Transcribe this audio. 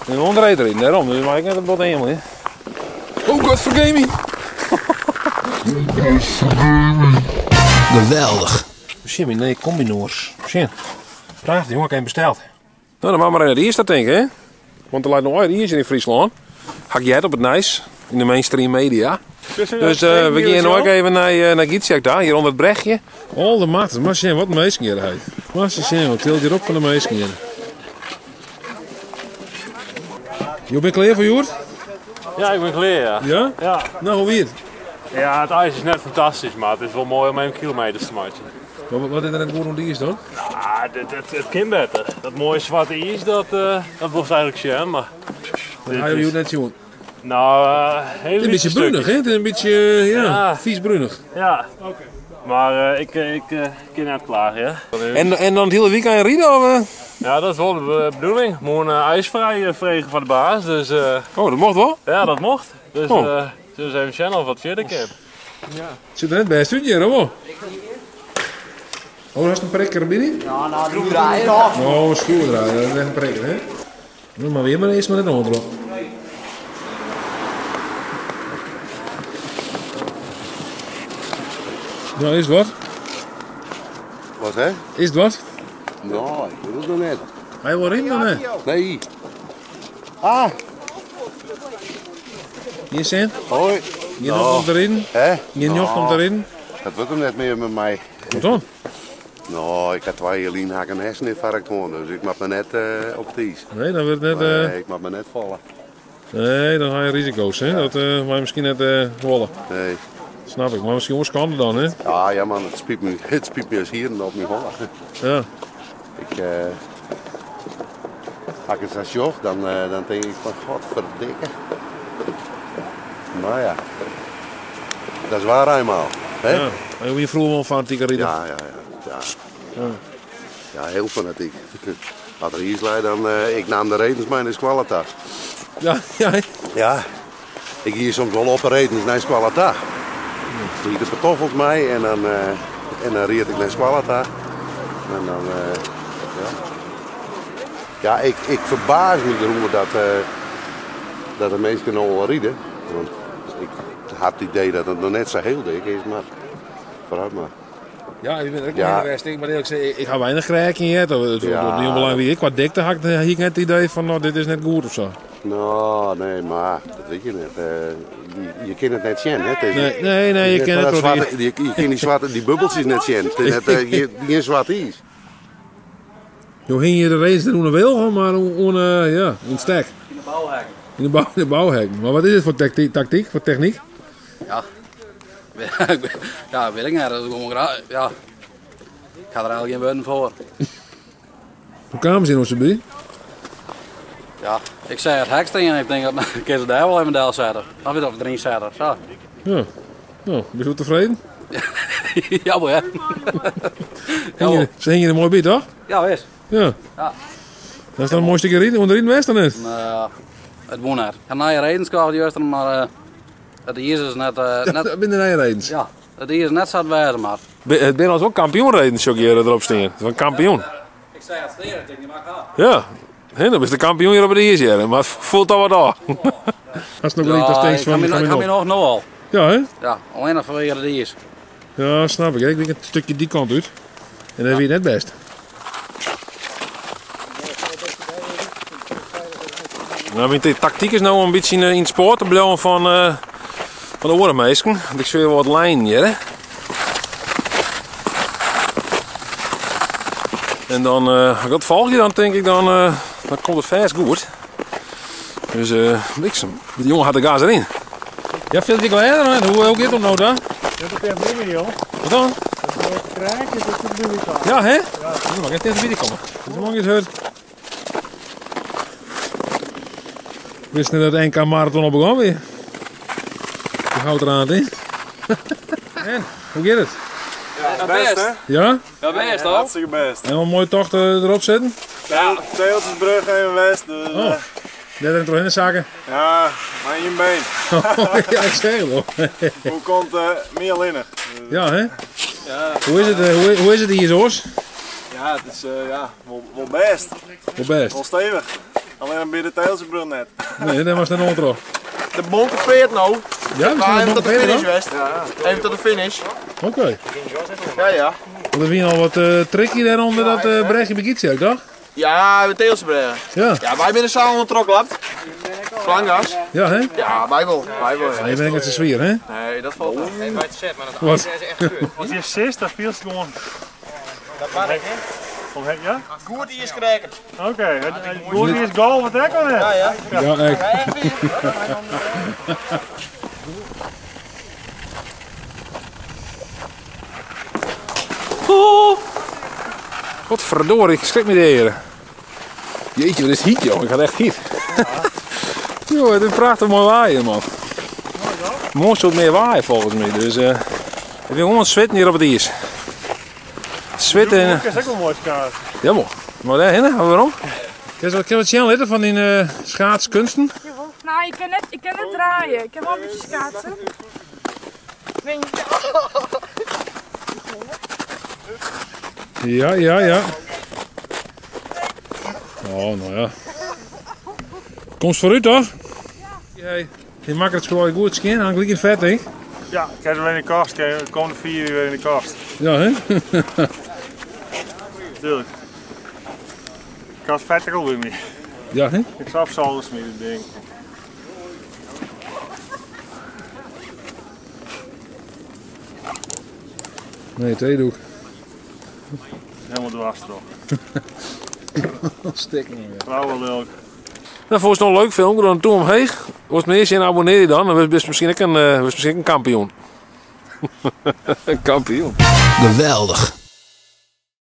En oan de reedriden, dêrom. Dus mei ik net in bot eamelje. Oh god, fergeef my! Geweldich. Sjen, myn nije kombinoars. Sjen. Prachtich, jonge, ik ha 'm besteld. No, dan moat mar even it iis ta tinke, hè? Want der leit noch allegear iis yn Fryslân. Ha ik heard op it nijs, yn de mainstream media. Dus eh, we gean no ek even nei, eh, nei Gytsjerk ta, hjir ûnder it brechje. Alde macht, mar sjen wat minsken hjir hei. Mar sjen, wat tilt hjir op fan de minsken hjir. Jo binne klear foar hjoed? Ja, ik bin klear, ja. Ja? Ja. No, hoe wie it? Ja, it iis is net fantastysk, mar it is wol moai om even kilometers te meitsjen. Wat, wat is der net goed oan it iis dan? Ah, it kin better. Dat moaie swarte iis, dat, uh, dat wolst eigentlik sjen, mar... Dat ha jo net sjoen? No, uh, heel Een beetje brunich, hè? Het is een beetje, ja, ja. vies brunich. Ja. Maar uh, ik, ik uh, kin net klaagje, ja. En, en dan het hele weekend riden? Of? Ja, dat is wol de bedoeling. Moarn ijsvrij frege fan de baas, dus... Oh, dat mocht wol? Ja, dat mocht. Dus oh. dus even sjen of wat fierder kin. Ja. Sit der net bêst út hjir, of wol? Oh, hast in prikker by dy? Ja, no, schroevendraaier. Oh, een schroevendraaier, dat is echt een prikker, hè? Maar weer maar eerst maar net oandrop. Nou, is it wat? Wat hè? Is it wat? No, ik wit it noch net. Ha je wol riden of net? Nee. Ah! Gjin sin? Hoi. Gjin nocht om te riden? Hè? Gjin nocht om te riden? Dat wurdt him net mear mei my. Wat dan? No, ik ha twa jier lyn ha ik in hersenynfarkt hân, dus ik moat mar net uh, op it iis. Nee, dan wurdt it net. Uh... Nee, ik moat mar net falle. Nee, dan ha je risiko's, hè? Dat uh, moat je miskien net uh, wolle. Nee. Snap ik, mar miskien wol skande dan, hè? Ja, ja man, it spyt my, it spyt my as hierren op myn holle. Ja. Ik, uh, as ik it sa sjoch, dan, uh, dan tink ik fan godferdikke. Mar ja, dat is waar eenmaal. Hè? Ja. Maar je vroeger wel een fanatieke rider? Ja, ja, ja. Ja, ja heel fanatiek. As der iis lei, dan uh, ik naam de redens mei nei skoalle ta. Ja, ja. Ja, ik gie soms wol op 'e redens nei skoalle ta. Hie ik de pantoffels mei en dan, uh, en dan ried ik nei skoalle ta. En dan, uh, ja. Ja, ik, ik ferbaas my deroer dat, uh, dat de minsken no al ride. Want ik ha it idee dat it noch net sa hiel dik is, mar foarút mar. Ja, ik bin der ek wol hinne west. Ik moat earlik sizze, ik ha weinich kreaken heard. It ja. belang wie ek kwa dikte ha ik, hie ik net it idee fan no, dit is net goed of sa. No, nee, mar dat wit je net. Uh, je kin it net sjen, hè? Het is, nee, nee, nee, je kin it zwarte, je, je kin dy swarte, dy bubbeltsjes net sjen. It is net, uh, gjin swart iis. Jo hingje de redens net oan de wilgen, mar oan, ja, oan it stek. Yn de bouhekken. Yn de, bou, de bouhekken. Mar wat is it foar taktyk, foar technyk? Ja, ja, wit ik net. Dat is gewoan graach. Ja, ik ha der eigentlik gjin wurden foar. Hoe kamen se yn onze by? Ja, ik seach it hek stean en ik tink, kin se dêr wol even delsette. Of wit of deryn sette, sa. Ja. No, bist wol tefreden? ja, wol, ja. Hingje, se hingje der moai by, toch? Ja, wis. Ja. Ja. Dat is dan in moai stikje riden, oan it riden west dan net? No, it woe net. Ik ha nije redens kocht juster, mar uh, it iis is net... Uh, net Dat binne de nije redens? Ja, it iis is net sa't it wêze moat. It binne als wol kampioenredens, sjoch ik hjir derop stean. Fan kampioen. Ik seach it stean, ik tink, dy moat ik ha. Ja, Hè, dan bist de kampioen hjir op it iis hjir, mar foel toch wat ôf. Hast noch gelyk datst tinkst fan... Ik ha myn noch no al. Ja, hè? Ja, allinnich fanwege it iis. Ja, snap ik. Ik wie in stikje dy kant út. En dat wie net bêst. No, myn taktyk is no om in bytsje yn it spoar te bliuwen fan, uh, fan de oare minsken. Want ik sjoch wol wat lijnen hjir. Hè. En dan, uh, as ik dat folgje, dan tink ik dan, uh, dan komt it fêst goed. Dus uh, bliksem. De jonge hat de gas deryn. Ja, fielt je glêder? Hoe, hoe giet it no dan? Ja, dat is niet meer, joh. Wat dan? Dat kraakje, dat is de buurt. Ja, hè? Ja. Dan mag ik even bij komen. Dat is lang hurd. Wist net dat NK Marathon al begonnen wie. Je houdt eraan in. En, hoe gaat het? Ja, best hè? Ja? Ja, best hoor. Hartstikke best. En wel een mooie tocht erop zitten? Ja, Teeltjesbrug even west. Dus, oh. Net er doorheen zakken? Ja, maar één been. ja, ik zeg het wel. hoe komt uh, meer linnig? Ja, hè? Ja. Hoe is het, uh, hoe, hoe is het hier, Zoos? Ja, het is uh, ja, wel, wel best. Wel best. Wel stevig. Alleen bij de Teelsebrug net. Nee, daar was het net onderop. De Bonkenveert nou. Ja, we zijn Even tot de finish, Oké. West. Even tot de finish. Ja, ja. Want er was al wat tricky daar onder dat bregje bij Gietjek, toch? Ja, de Teelsebrug. Ja. Ja, wij zijn samen ondertroklapt. Slangas. Ja, hè? Ja, wij wel. Wij wel. Ja, je bent echt een zwier, hè? Nee, dat valt wel. Wat? Als je zit, dan viel het gewoon. Dat hè? Ja? Goed hier is krijgen. Oké, goed hier is goal, wat ik al net. Ja, ja. Ja, echt. Godverdorie, ik schrik me de heren. Jeetje, wat is heat, joh. Ik had echt heat. Joh, het is prachtig mooi waaien, man. Mooi soort meer waaien volgens mij. Dus ik ben gewoon aan het zweten hier op het ijs. Zweten en... Dat is ook wel mooi schaats. Ja, man. Maar daarheen, hè? Waarom? Kun je wat zien litten van die schaatskunsten? Jawel. Nou, ik kan net draaien. Ik kan wel een beetje schaatsen. Ik weet niet. Ja, ja, ja. Oh, nou ja. Komst vooruit, toch? Ja. Hey, je maakt het spul goed skin, hangt in het vet, hè? Ja, ik heb ze weer in de kast. Ik kom de 4 uur weer in de kast. Ja, hè? Tuurlijk. Ik had vet al bij mij. Ja, hè? Ik zag alles met het ding. Nee, twee doe ik. Helemaal dwars toch. Stik niet meer. Flauwe lulk. Nou, volgens nog een leuk filmpje, dan toe omheen. Wordt me eerst in abonneer je dan, dan word je misschien ook een, misschien een kampioen. Een kampioen. Geweldig.